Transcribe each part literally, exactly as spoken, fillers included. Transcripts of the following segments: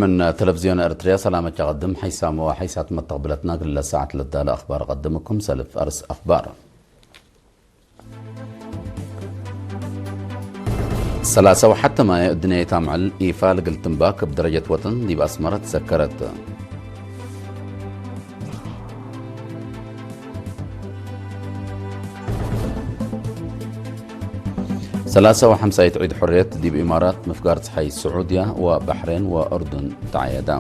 ምን ተለፍዝዮን ኤረትርያ ሰላመ ጨቀድም ሐይሳም ወሐይሳት መተቅብለትና ክለ ሰዓት ለዳለ አኽባር ቀድምኩም። ሰልፍ አርስ አኽባር። ሰላሳ ወሐተ ማየ እድንያይት አምዕል ኢፋል እግል ትንባክ እብ ደረጀት ወጠን ዲብ አስመረ ትዘከረት። ሰላሳ ወሐምሳይት ዒድ ሑርየት ዲብ ኢማራት፣ ምፍጋር ጸሓይ ስዑድያ ወበሕሬን ወእርዱን ተዐየዳ።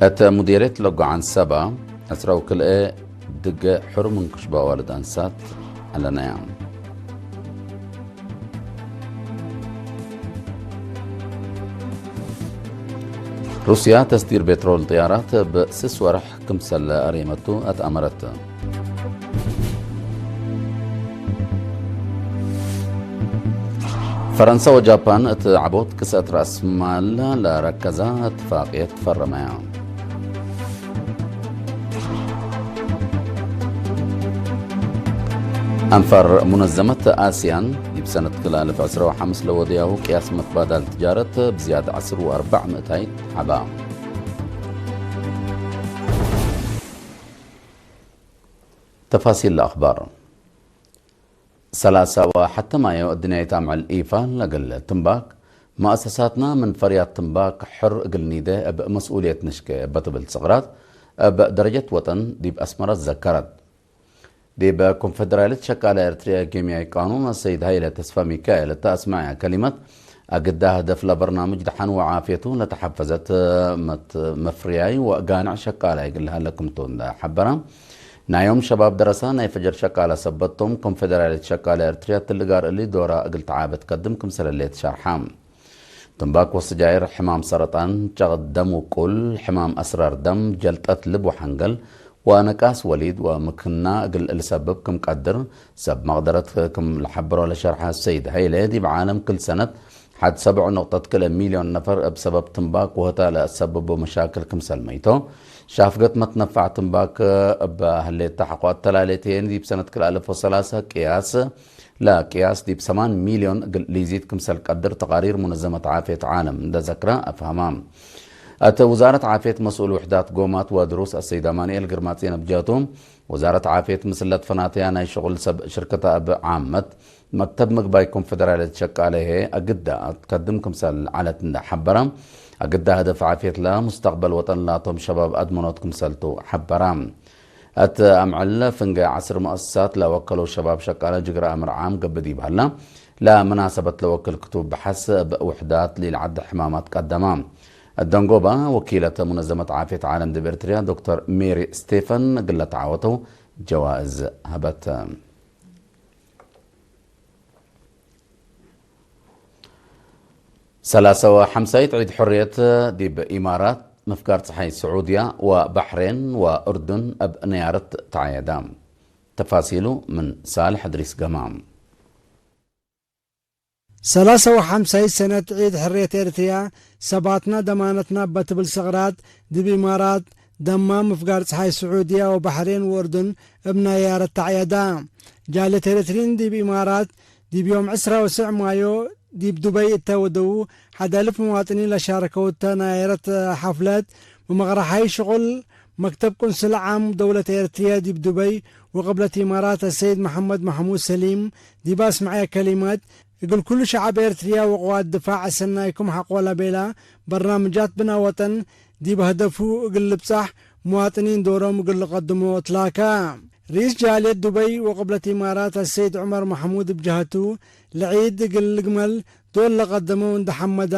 እት ሙዲርየት ለጎዓን ሰባ፣ ዕስራ ወክልኤ ድገ ሕሩም እንክሽባ ዋልድ አንሳት ዐለነያ። ሩስያ ተስዲር ቤትሮል ጥያራት እብ ስስ ወርሕ ክምሰል አሬመቱ አትአመረት። ፈረንሰ ወጃፓን እት ዐቦት ክሰአት ረአስ ማል ለረከዛ እትፋቅየት ፈረመያ። አንፋር ሙነዘመት አስያን ዲብ ሰነት ክልኤ አልፍ ዕስራ ወሐምስ ለወደያሁ ቅያስ መትባዳል ትጃረት ብዝያድ ዐስር ወአርበዕ ምእታይት ሐባ። ተፋሲል ለአኽባር። ሰላሳ ወሐተ ማዮ እድንያይት አምዕል ኢፋል እግል ትንባክ፣ መአሰሳትና ምን ፈርያት ትንባክ ሕር እግል ኒዴ እብ መስኡልየት ንሽቄ እበ ትብል ሰቅራት፣ እብ ደረጀት ወጠን ዲብ አስመረ ዘከረት። ዲብ ኮንፌደራልየት ሸቃለ ኤረትርየ ጌምያይ ቃኑን አሰይድ ሀይለ ተስፋሚካኤል እተ አስመዐ ከሊመት፣ አግዳ ህደፍ ለበርናምጅ ደሐን ወዓፍየቱ ለተሐፈዘት መት-፣ መፍርያይ ወጋንዕ ሸቃላይ እግል ለሀለ ክምቱ እንደ ሐበረ፣ ናዮም ሸባብ ደረሳ ናይ ፈጀር ሸቃለ ሰበት ቶም፣ ኮንፌደራልየት ሸቃለ ኤረትርየ እትሊ ጋር እሊ ዶራ እግል ተዓበት ከድም ክምሰል ህሌት ሸርሐ። ትንባክ ወስጃይር፣ ሕማም ሰረጣን፣ ጨቅጥ ደም ውቁል፣ ሕማም አስራር ደም፣ ጀልጠት ልብ ወሐንገል ወነቃስ ወሊድ ወምክና እግል ልሰብብ ክም ቀድር ሰብ መቅደረት ክም ለሐበሮ ለሸርሐ ሰይድ ሀይሌ፣ ዲብ ዓለም ክል ሰነት ሐድ ሰብዕ ነቅጠት ክልኤ ሚልዮን ነፈር እብ ሰበብ ትንባክ ወህተ ለአሰብቦ መሻክል ክምሰል መይቶ፣ ሻፍገት መትነፋዕ ትንባክ እበ ህሌት ተሐቆ አተላሌት ህዬ ዲብ ሰነት ክልኤ አልፍ ወሰላሰ ቅያስ ለቅያስ ዲብ ሰማን ሚልዮን እግል ሊዚድ ክምሰል ቀድር ተቃሪር ሙነዘመት ዓፍየት ዓለም እንደ ዘክረ አፍሀማ። እት ውዛረት ዓፍየት መስኡል ውሕዳት ጎማት ወድሩስ አሰይድ አማኑኤል ግርማጼን እብ ጀህቱ፣ ውዛረት ዓፍየት ምስል ለትፈናተያ ናይ ሽቁል ሰብ ሽርከተ እብ ዓመት መክተብ ምግባይ ኮንፌደራልየት ሸቃለ ህዬ አግዳ ትከድም ክምሰል ዐለት እንደ ሐበረ፣ አግዳ ህደፍ ዓፍየት ለሙስተቅበል ወጠን ላቶም ሸባብ አድመኖት ክምሰልቱ ሐበረ። እት አምዕል ፍንጌ ዐስር መአሰሳት ለወከለው ሸባብ ሸቃለ ጅግረ አምር ዓም ገብእ ዲብ ሀላ፣ ለመናሰበት ለወክል ክቱብ በሐስ እብ ውሕዳት ሊልዓደ ሕማማት ቀደማ። እት ደንጎባ፣ ወኪለት ሙነዘመት ዓፍየት ዓለም ዲብ ኤርትርያ ዶክተር ሜሪ ስቴፈን እግል ለተዓወተው ጀዋእዝ ሀበት። ሰላሳ ወሐምሳይት ዒድ ሕርየት ዲብ ኢማራት፣ ምፍጋር ጸሓይ ስዑድያ ወበሕሬን ወእርዱን እብ ነያረት ተዐየዳ። ተፋሲሉ ምን ሳልሕ እድሪስ ገማም። ሰላሳ ወሐምሳይት ሰነት ዒድ ሕርየት ኤርትርያ፣ ሰባትና ደማነትና እበ ትብል ሰቅራት፣ ዲብ ኢማራት፣ ደማም፣ ምፍጋር ጸሓይ ስዑድያ ወበሕሬን ወእርዱን እብ ነያረት ተዐየዳ። ጃልየት ኤረትርዪን ዲብ ኢማራት፣ ዲብ ዮም ዕስራ ወስዕ ማዮ ዲብ ዱበይ እተ ወደዉ ሐድ አልፍ መዋጥኒን ለሻረከው እተ ነያረት ሐፍለት፣ መመቅረሓይ ሽቁል መክተብ ቁንስል ዓም ደውለት ኤረትርየ ዲብ ዱበይ ወቅብለት ኢማራት አሰይድ መሐመድ መሕሙድ ሰሊም ዲብ አስመዐየ ከሊመት፣ እግል ኩሉ ሸዐብ ኤረትርያ ወቅዋት ድፋዕ አሰናይኩም ሐቆ ለቤላ በርናምጃት ብናእ ወጠን ዲብ ሀደፉ እግል ልብጻሕ፣ ምዋጥኒን ዶሮም እግል ልቀድሞ እትላከ። ርኢስ ጃልየት ዱበይ ወቅብለት ኢማራት አሰይድ ዑመር መሕሙድ እብ ጀሀቱ፣ ለዒድ እግል ልግመል ዶል ለቀደመው እንደ ሐመዳ፣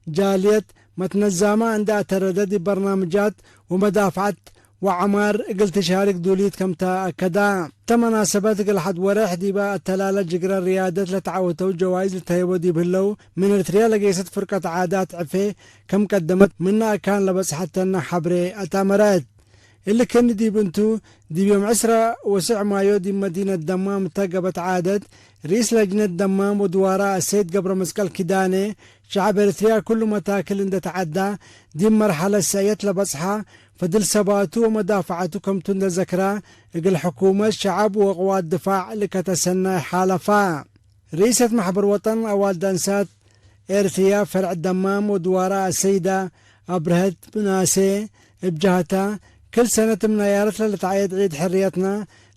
ጃልየት መትነዛመ እንደ አተረደ ዲብ በርናምጃት ወመዳፍዐት ወዐማር እግል ትሻርክ ዱልዩት ከምተ አከዳ። እተ መናሰበት እግል ሐድ ወሬሕ ዲበ አተላለ ጅግረ ርያደት ለተዐወተው ጀዋይዝ ልተህቦ ዲብ ህለው፣ ምን ኤርትርያ ለጌሰት ፍርቀት ዓዳት ዕፌ ከም ቀደመት ምነ አካን ለበጽሐተነ ሐብሬ አትአመረት። እሊ ክኒ ዲብ እንቱ፣ ዲብ ዮም ዕስራ ወስዕ ማዮ ዲብ መዲነት ደማም እተ ገብአት ዓደት፣ ርኢስ ለጅነት ደማም ወድዋራ አሰይድ ገብረ መስቀል ኪዳኔ፣ ሸዐብ ኤረትርያ ኩሉ መታክል እንደ ተዐዳ፣ ዲብ መርሐለት ሰእየት ለበጽሐ፣ ፈድል ሰባቱ ወመዳፈዐቱ ከምቱ እንደ ዘክራ፣ እግል ሕኩመት፣ ሸዐብ ወቅዋት ድፋዕ ልከተ ሰናይ ሓለፋ። ርኢሰት ማሕበር ወጠን አዋልድ አንሳት ኤርትርያ ፈርዕ ደማም ወድዋራ አሰይዳ አብረሀት ምናሴ እብ ጀሀታ፣ ክል ሰነት እብ ናያረት ለልትዐየድ ዒድ ሕርየትና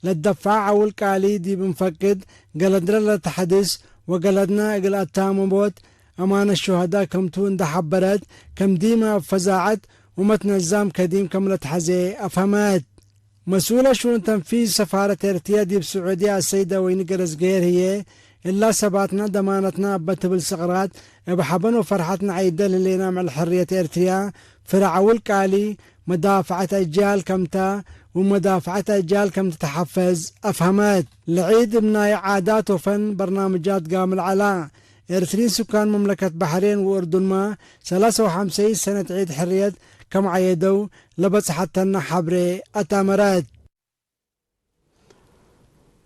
ለትደፈዐ ዐውል ቃሊ ዲብ እንፈቅድ፣ ገለድለ ለተሐድስ ወገለድነ እግል አታምቦት አማነት ሹሀዳ ከምቱ እንደ ሐበረት፣ ከም ዲመ እብ ፈዛዐት ወመትነዛም ከዲም ከም ለትሐዜ አፍሀመት። መስኡለ ሽኡን ተንፊዝ ሰፋረት ኤርትርያ ዲብ ስዑድየ አሰይደ ወይኒ ገረዝግሄር ህዬ፣ እላ ሰባትና ደማነትና እበ ትብል ስቅራት፣ እብ ሐበን ወፈርሐት ነዐይደ ለህሌና ምዕል ሕርየት ኤርትርያ፣ ፍረ ዐውል ቃሊ፣ መዳፍዐት አጅያል ከምታ፣ ወመዳፍዐት አጅያል ከም ትትሐፈዝ አፍሀመት። ለዒድ እብ ናይ ዓዳት ወፈን በርናምጃት ጋምል ዐላ። ኤርትርዪን ስካን መምለከት በሕሬን ወእርዱንመ፣ ሰላሰ ወሐምሰይት ሰነት ዒድ ሕርየት ከም ዐየደው ለበጽሐተነ ሐብሬ አታመረት።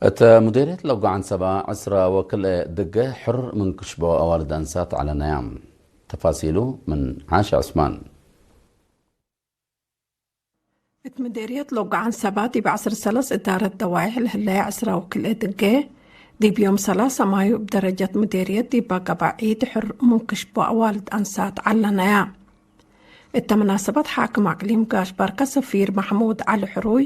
እተ ሙዴርየት ለጎ ዐንሰባ ዕስራ ወክልኤ ድጌ ሕር ምን ክሽቦ አዋልድ አንሳት ዐለነያ። ተፋሲሉ ምን ዓሽ ዑስማን። እት ምዴርየት ሎጎ ዐንሰባ ዲብ ዐስር ሰለስ እዳረት ደዋይሕ ለህለየ ዕስራ ወክልኤ ድጌ፣ ዲብ ዮም ሰላሰ ማዩ እብ ደረጀት ምዴርየት ዲብ አገባዕ ዒድ ሕር ምን ክሽቦ አዋልድ አንሳት ዐለነያ። እተ መናሰበት ሓክም አቅሊም ጋሽ ባርከ ሰፊር መሕሙድ ዐሊ ሕሩይ፣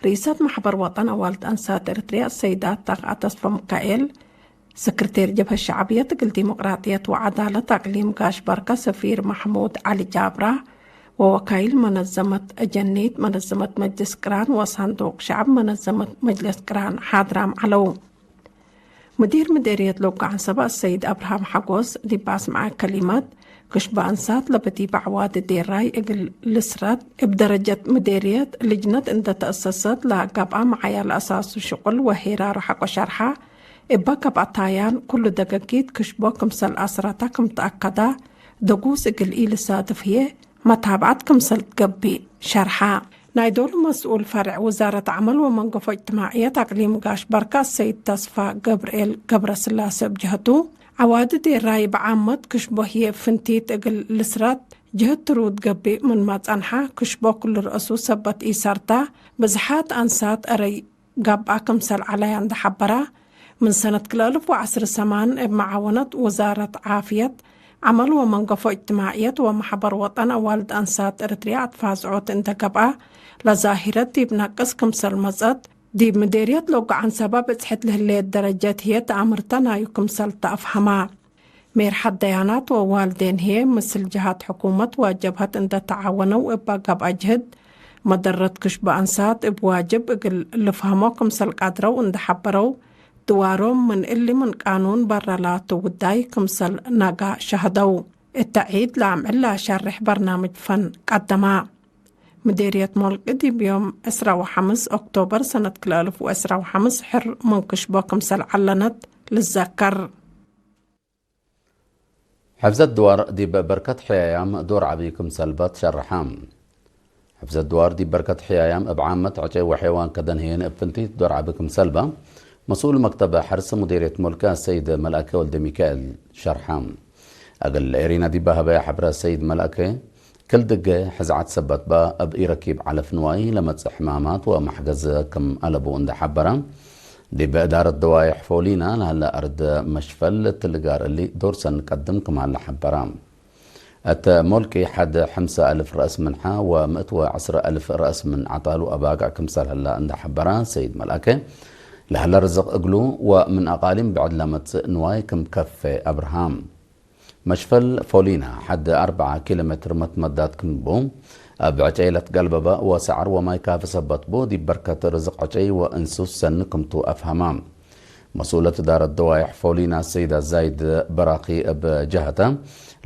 ርኢሰት ማሕበር ወጠን አዋልድ አንሳት ኤረትርያ ሰይዳት ታክአ ተስፈ ምካኤል፣ ሰክርቴር ጀብሀት ሸዕብየት እግል ዲሞቅራጥየት ወዐዳለት አቅሊም ጋሽ ባርከ ሰፊር መሕሙድ ዐሊ ጃብራ ወወካይል መነዘመት አጀኒት፣ መነዘመት መጅልስ ቅራን ወሳንዱቅ ሸዕብ መነዘመት መጅልስ ቅራን ሓድራም ዐለው። ሙዲር ምዴርየት ሎጎ ዐንሰበ አሰይድ አብርሃም ሐጎስ ዲብ አስምዐ ከሊመት፣ ክሽበ አንሳት ለበዲብ አዕዋድ ዴራይ እግል ልስረት፣ እብ ደረጀት ምዴርየት ልጅነት እንደ ተአሰሰት ለገብአ መዓያ ለአሳሱ ሽቁል ወሄራሩ ሐቆ ሸርሐ፣ እበ ገብአ ታያን ኩሉ ደገጊት ክሽቦ ክምሰል አስረተ ክም ተአከደ፣ ደጉስ እግል ኢልሳድፍ ህዬ መታብዐት ክምሰል ትገብእ ሸርሐ። ናይ ዶሉ መስኡል ፈርዕ ውዛረት ዐመል ወመንገፎ እጅትማዕየት አቅሊም ጋሽ በርከ አሰይድ ተስፋ ገብርኤል ገብረስላሴ እብ ጀህቱ፣ ዐዋዲ ዴራይ እብ ዓመት ክሽቦ ህዬ እብ ፍንቲት እግል ልስረት ጅህድ ትሩድ ገብእ ምንመ ጸንሐ፣ ክሽቦ ክሉ ረአሱ ሰበት ኢሰርተ፣ ብዝሓት አንሳት አረይ ገብአ ክምሰል ዐለያ እንደ ሐበረ፣ ምን ሰነት ክልኤ አልፍ ወዐስር ሰማን እብ መዓወነት ውዛረት ዓፍየት፣ ዐመል ወመንገፎ እጅትማዕየት ወመሕበር ወጠን አዋልድ አንሳት ኤረትርያ አትፋዝዖት እንደ ገብአ፣ ለዛሂረት ዲብ ነቅስ ክምሰል መጸት፣ ዲብ ምዴርየት ሎጎ ዐንሰበ ብጽሕት ለህሌት ደረጀት ህዬ ተአምርተ ናዩ ክምሰል ተአፍሀመ። ሜርሐት ደያናት ወዋልዴን ህዬ ምስል ጀሃት ሕኩመት ወጀብሀት እንደ ተዓወነው እበ ገብአ ጅህድ፣ መደረት ክሽበ አንሳት እብ ዋጅብ እግል ልፍሀሞ ክምሰል ቀድረው እንደ ሐበረው፣ ድዋሮም ምን እሊ ምን ቃኑን በረ ላቱ ውዳይ ክምሰል ነጋ ሸህደው። እተ ዒድ ለአምዕል ለአሸርሕ በርናምጅ ፈን ቀደማ። ምዴርየት ሞልቅ ዲብ ዮም ዕስራ ወሐምስ ኦክቶበር ሰነት ክልኤ አልፍ ወዕስራ ወሐምስ ሕር ምን ክሽቦ ክምሰል ዐለነት ልዘከር። ሕፍዘት ድዋር ዲብ በርከት ሕያያም ዶር ዐቢ ክም ሰልበት ሸርሐ። ሕፍዘት ድዋር ዲብ በርከት ሕያያም እብ ዓመት ዕጨይ ወሐይዋን ከደን ህዬን እብ ፍንቲት ዶር ዐቢ ክም ሰልበ፣ መስኡል መክተብ ሐርስ ሙዲርየት ሞልቀ ሰይድ መልአከ ወልደሚካኤል ሸርሐ። እግል ኤሪና ዲብ ሀበየ ሐብረ ሰይድ መልአከ፣ ክል ድጌ ሕዝዓት ሰበት በ፣ እብ ኢረኪብ ዐለፍ ንዋይ ለመጽእ ሕማማት ወመሕገዝ ክም አለቡ እንደ ሐበረ፣ ዲብ እዳረት ደዋይሕ ፎሊና ለሀለ አርድ መሽፈል እትሊ ጋር እሊ ዶር ሰኒ ቀድም ክም ሀለ ሐበረ። እት ሞልቂ ሐድ ሐምሰ አልፍ ረአስ ምንሐ ወምእት ወዐስር አልፍ ረአስ ምን ዐጣሉ አባግዕ ክምሰል ሀለ እንደ ሐበረ ሰይድ መልአከ፣ ለሀለ ርዝቅ እግሉ ወምን አቃሊም ብዕድ ለመጽእ ንዋይ ክም ከፌ አብርሃም። መሽፈል ፎሊና ሐድ አርበዓ ኪሎ ሜትር መትመዳት ክም ቡ፣ እብ ዕጨይ ለትገልበበ ወሰዐር ወማይ ካፊ ሰበት ቡ፣ ዲብ በርከት ርዝቅ ዕጨይ ወእንሱስ ሰኒ ክምቱ አፍሀመ። መስኡለት እዳረት ደዋይሕ ፎሊና ሰይዳ ዛይድ በራኺ እብ ጀሀተ፣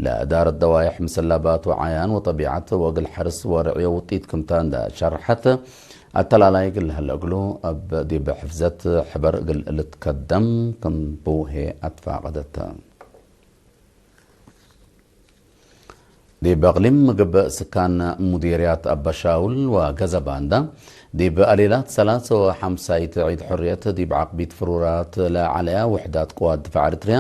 ለእዳረት ደዋይሕ ምስላባት ወዓያን ወጠቢዐት ወእግል ሐርስ ወርዕዮ ውጢት ክምተ እንደ ሸርሐት፣ አተላላይ እግል ለሀለ እግሉ እብ ዲብ ሕፍዘት ሕበር እግል ልትከደም ክም ቡ ህዬ አትፋቀደት። ዲብ እቅሊም ምግብ ስካን ሙዲርያት አበሻውል ወገዘባንዳ፣ ዲብ አሌላት ሰላሰ ወሐምሳይት ዒድ ሕርየት ዲብ ዐቅቢት ፍሩራት ለዐለያ ውሕዳት ቅዋት ድፋዕ ኤረትርያ፣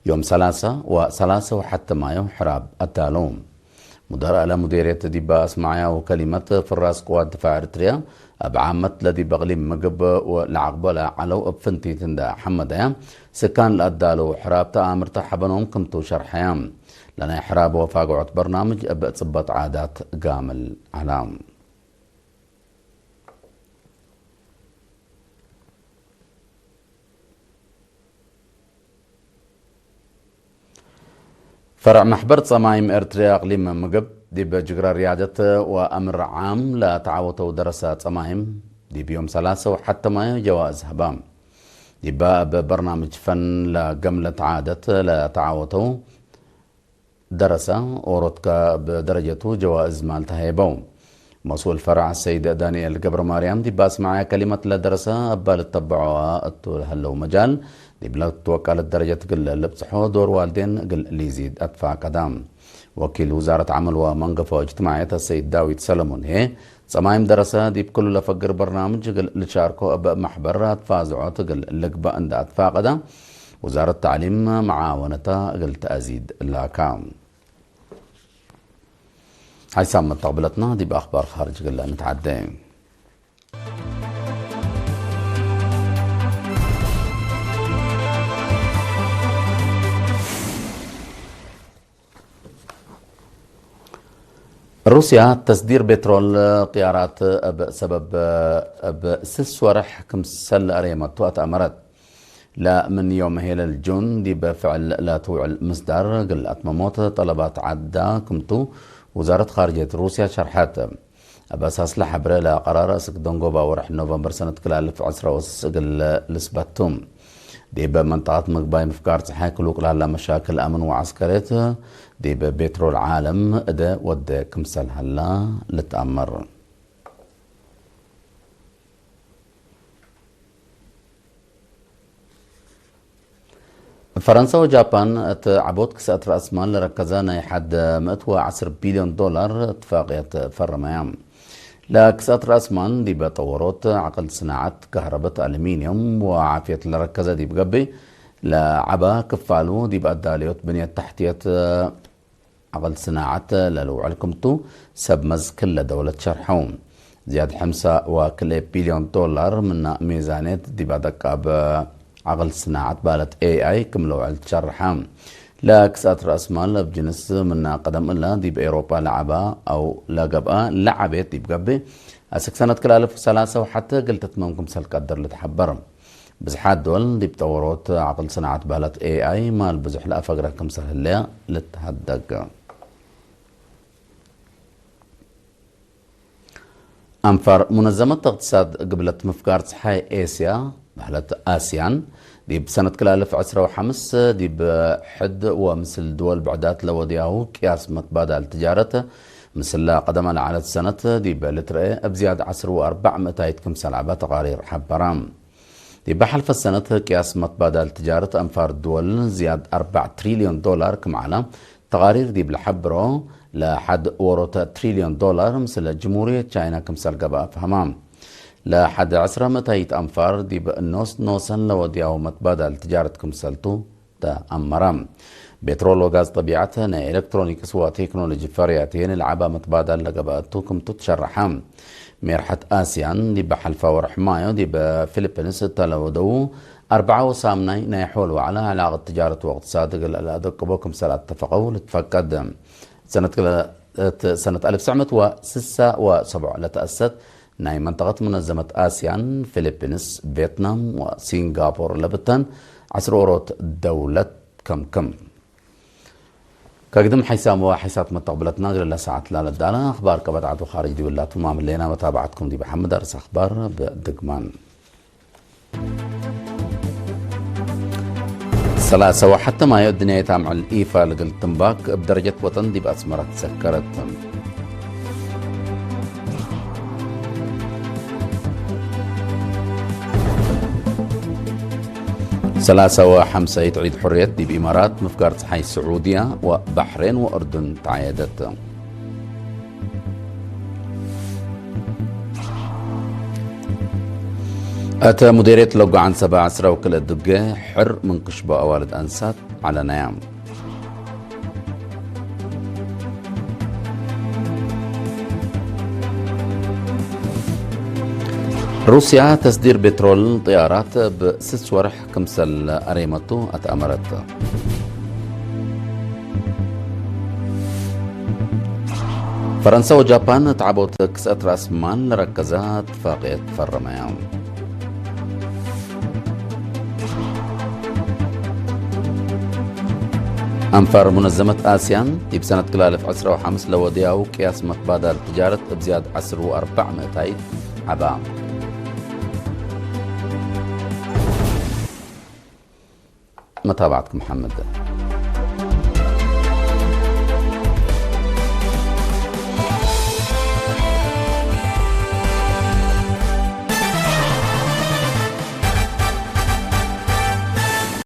ዮም ሰላሳ ወሰላሳ ወሐተ ማዮ ሕራብ አዳለው። ሙደር አለ ሙዴርየት ዲበ አስመዐያሁ ከሊመት፣ ፍራስ ቅዋት ድፋዕ ኤርትርያ እብ ዓመት ለዲብ እቅሊም ምግብ ለዐቅቦ ለዐለው እብ ፍንቲት እንደ ሐመደያ፣ ስካን ለአዳለው ሕራብ ተአምርተ ሐበኖም ክምቱ ሸርሐያ። ለናይ ሕራብ ወፋግዖት በርናምጅ እብ ጽበት ዓዳት ጋምል ዐላ። ፈርዕ መሕበር ጸማይም ኤርትርያ እቅሊም ምግብ፣ ዲብ ጅግረ ርያደት ወአምር ዓም ለተዓወተው ደረሰ ጸማይም፣ ዲብ ዮም ሰላሰ ወሐተ ማዮ ጀዋእዝ ሀባ። ዲበ እብ በርናምጅ ፈን ለገምለት ዓደት ለተዓወተው ደረሰ፣ ኦሮትከ እብ ደረጀቱ ጀዋእዝ ማል ተሀየበው። መስኡል ፈርዕ ሰይድ ዳንኤል ገብረማርያም ዲብ አስመዐያ ከሊመት ለደረሰ እበ ልተበዖ እቱ ለህለው መጃል ዲብ ለትወቀለት ደረጀት እግል ልብጽሖ ዶር ዋልዴን እግል ሊዚድ አትፋቀዳ። ወኪል ውዛረት ዐመል ወመንገፎ እጅትማዕየት ሰይድ ዳዊት ሰለሙን ህዬ፣ ጸማይም ደረሰ ዲብ ክሉ ለፈግር በርናምጅ እግል ልሻርኮ እብ መሕበር አትፋዝዖት እግል ልግበእ እንደ አትፋቀዳ፣ ውዛረት ተዕሊም መዓወነታ እግል ተአዚድ ላካ። ሓይሳም መተቅብለትና ዲብ አኽባር ኻርጅ እግል ንትዓዴ። ሩስያ ተስዲር ቤትሮል ቅያራት እብ ሰበብ እብ ስስ ወርሕ ክምሰል ለአርየመቱ አትአመረት። ለምን ዮም ሄለል ጁን ዲብ ፍዕል ለትውዕል ምስዳር እግል አትመሞት ጠለባት ዐዳ ክምቱ ውዛረት ኻርጅየት ሩስያ ሸርሐት። እብ አሳስ ለሐብረ ለቀራር አስክ ደንጎባ ወርሕ ኖቨምበር ሰነት ክል አልፍ ዕስረ ወስስ እግል ልስበት ቱ። ዲብ መንጠቀት ምግባይ ምፍጋር ጸሓይ ክሉቅ ለሀላ መሻክል አምን ወዐስከርየት ዲብ ቤትሮል ዓለም እደ ወደ ክምሰል ሀላ ልትአመር። ፈረንሳ ወጃፓን እት ዐቦት ክስአት ረአስ ማል ለረከዘ ናይ ሐድ ምእት ወዐስር ቢልዮን ዶላር እትፋቅየት ፈረመያ። ለክስአት ረአስ ማል ዲበ ጠወሮት ዐቅል ስናዐት ከህረበት አሉሚንየም ወዓፍየት ለረከዘ ዲብ ገብእ፣ ለዐበ ክፋሉ ዲብ አዳልዮት ብንየት ተሕትየት ዐቅል ስናዐት ለልውዕል ክምቱ ሰብ መዝ ክለ ደውለት ሸርሐው። ዝያድ ሐምሳ ወክልኤ ቢልዮን ዶላር ምነ ሜዛንየት ዲብ አደቃብ ዐቅል ስናዐት ባለት ኤ አይ ክም ለውዕል ትሸርሐ። ለክስአት ረአስ ማል እብ ጅንስ ምነ ቀደም እለ ዲብ ኤውሮጳ ለዐበ አው ለገብአ ለዐቤት ዲብ ገብእ፣ አስክ ሰነት ክል አልፍ ወሰላሰ ወሐተ እግል ትትመም ክምሰል ቀድር ልትሐበር። ብዝሓት ዶል ዲብ ጠወሮት ዐቅል ስናዐት በህለት ኤ አይ ማል ብዙሕ ለአፈግረ ክምሰል ህለየ ልትሀደግ። አንፋር ሙነዘመት እቅትሳድ ግብለት ምፍጋር ጸሓይ ኤስያ በህለት አስያን፣ ዲብ ሰነት ክል አልፍ ዕስረ ወሐምስ ዲብ ሕድ ወምስል ድወል ብዕዳት ለወድያሁ ቅያስ መትባዳል ትጃረት፣ ምስለ ቀደመ ለዐለት ሰነት ዲብ ልትረኤ እብ ዝያድ ዐስር ወአርበዕ ምእታይት ክምሰል ዐበ ተቃሪር ሐበራ። ዲበ ሐልፈት ሰነት ቅያስ መትባዳል ትጃረት አንፋር ድወል ዝያድ አርበዕ ትሪልዮን ዶላር ክም ዐለ ተቃሪር ዲብ ለሐብሮ፣ ለሐድ ዎሮተ ትሪልዮን ዶላር ምስለ ጅምሁርየት ቻይና ክምሰል ገብአ ፈሀማ። ለሐድ ዕስረ ምእታይት አንፋር ዲብ ኖስ ኖሰን ለወድያሁ መትባዳል ትጃረት ክምሰልቱ ተአመረ። ቤትሮል ወጋዝ ጠቢዐት፣ ናይ ኤለክትሮኒክስ ወቴክኖሎጂ ፈርያት ህዬ ለዐበ መትባዳል ለገብአቱ ክምቱ ትሸረሐ። ሜርሐት አስያን ዲብ ሐልፈ ወርሕ ማዮ ዲብ ፊሊፒንስ እተ ለወደዉ አርበዓ ወሳምናይ ናይ ሖል ወዐለ ዐላቀት ትጃረት ወእቅትሳድ እግል ለአደቅቦ ክምሰል አተፈቀው ልትፈቀድ። ሰነት ክለ እት ሰነት አልፍ ትሰዕ ምእት ወስሳ ወሰብዑ ለተአሰት ናይ መንጠቀት ሙነዘመት አስያን፣ ፊሊፒንስ፣ ቬትናም ወሲንጋፖር ለብተን ዐስር ኦሮት ደውለት ከምክም። ከግድም ሐይሳም ወሐይሳት መተቅብለትና እግለ ለሰዓት ላለዳለ አኽባር ቀበት ዐዱ ኻርጅ ዲብላቱ ማም ህሌና መታብዐትኩም ዲብ ሐምድ አርስ አኽባር ብድግማን። ሰላሰ ወሐተ ማዮ እድንያይት አምዕል ኢፋ ለእግል ትንባክ እብ ደረጀት ወጠን ዲብ አስመረ ትሰከረት። ሰላሰ ወሐምሳይት ዒድ ሑርየት ዲብ ኢማራት፣ ምፍጋር ጸሓይ ስዑድያ ወባሕሬን ወእርዱን ተዓየደት። እተ ሙዴርየት ለጎ ዐንሰበ ዐስረ ወክልኤ ድጌ ሕር ምን ክሽቦ አዋልድ አንሳት ዐለነያ። ሩስያ ተስዲር ቤትሮል ጥያራት እብ ስስ ወርሕ ክምሰል አሬመቱ አትአመረት። ፈረንሰ ወጃፓን እት ዐቦት ክስአት ረአስ ማል ለረከዘ እትፋቅየት ፈረመያ። አንፋር ሙነዘመት አስያን ዲብ ሰነት ክላልፍ ዕስራ ወሐምስ ለወድያው ቅያስ መትባዳል ትጃረት እብ ዝያድ ዐስር ወአርበዕ ምእታይት ዐባ። መታብዐትኩም ሐምድ።